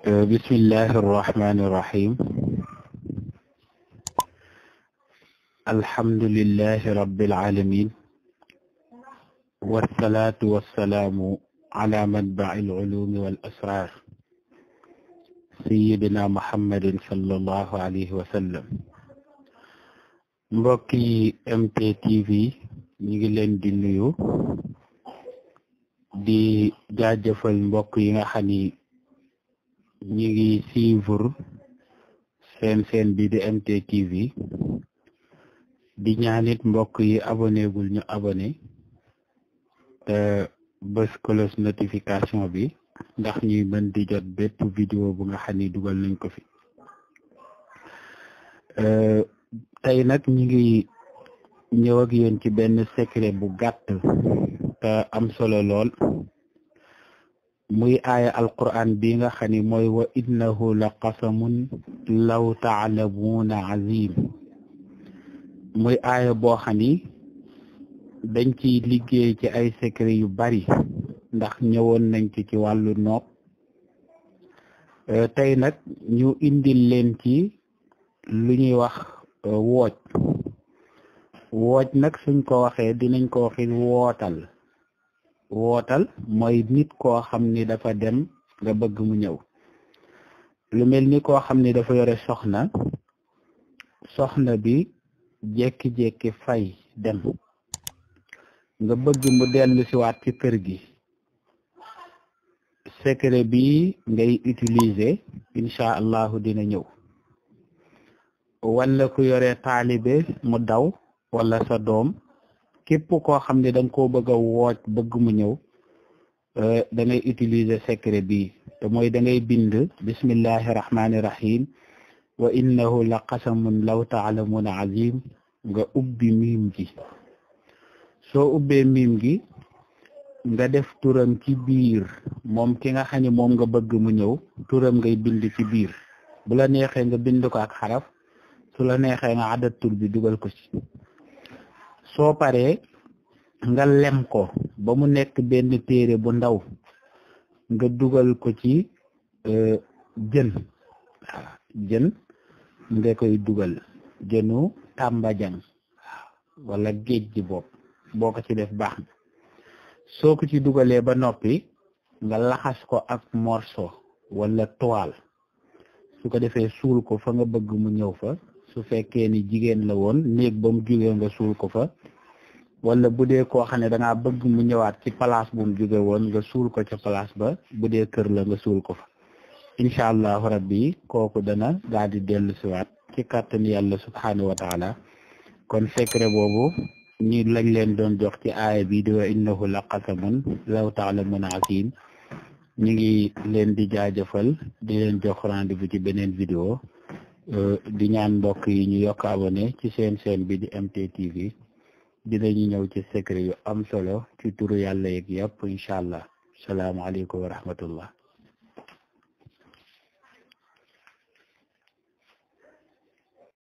بسم الله الرحمن الرحيم. الحمد لله رب العالمين، والصلاة والسلام على منبع العلوم والأسرار سيدنا محمد صلى الله عليه وسلم. mbokki MTTV ñi ngi leen di nuyu di jaajëfal mbokk yi nga xam ni ñi ngi suivre seen bi di MTTV di ñaanit mbokk yi abonné gul ñu abonné te bës cloche notification bi ndax ñuy mën di jot bépp vidéo bu nga xam ni dugal nañ ko fi. tey nag ñi ngi ñëw ak yéen ci benn secret bu gàtt te am solo lool, muy aaya alquran bi nga xam ni mooy wa innahu la qasamun law taalamuuna azim. muy aaya boo xam ni dañ ciy liggéey ci ay secret yu bari ndax ñëwoon nañ ci wàllu nopp. tey nag ñu indil leen ci lu ñuy wax wooj nag suñ ko waxee dinañ ko waxit wootal mooy nit koo xam ni dafa dem nga bëgg mu ñëw. lu mel ni koo xam ni dafa yore soxna bi jékki-jékki fay dem nga bëgg mu dellu si waat ci kër gi. secret bi ngay utiliser incha allahu dina ñëw. wala ku yore taalibe mu daw wala sa doom, képp koo xam ne danga koo bëgg a wooj bëgg mu ñëw, da ngay utiliser secret bi te mooy da ngay bind bismillahi rahmani rahim wa innahu la qasamun law taalamuuna azim nga ubbi miim gi. soo ubbee miim gi nga def turam ci biir moom ki nga xam ne moom nga bëgg mu ñëw, turam ngay bind ci biir. bu la neexee nga bind ko ak xaraf, su la neexee nga adat tur bi dugal ko ci. soo paree nga lem ko ba mu nekk benn téere bu ndaw nga dugal ko ci jën nga koy dugal, jënu tàmbajang wala géej gi boo ko ci def baax na. soo ko ci dugalee ba noppi nga laxas ko ak morceau wala toile, su ko defee suul ko fa nga bëgg mu ñëw fa. su fekkee ni jigéen la woon néeg ba mu jógee nga suul ko fa, wala bu dee koo xam ne dangaa bëgg mu ñëwaat ci place bu mu jóge woon nga suul ko ca place ba, bu dee kër la nga suul ko fa. incha allahu rabbi kooku dana daal di dellu siwaat ci kàttan yàlla subhanahu wa taala. kon secret boobu ñi lañ leen doon jox ci aaya bi di wa innahu la qasamun law taalamuuna azim. ñu ngi leen di jaajëfal di leen jox rendez-vous ci beneen vidéo. di ñaan mbokk yi ñu yokk abonné ci seen bi di MTTV. dinañu ñëw ci secret yu am solo ci turu yàlla yeeg yëpp incha allah. salaamaaleykum wa rahmatullah.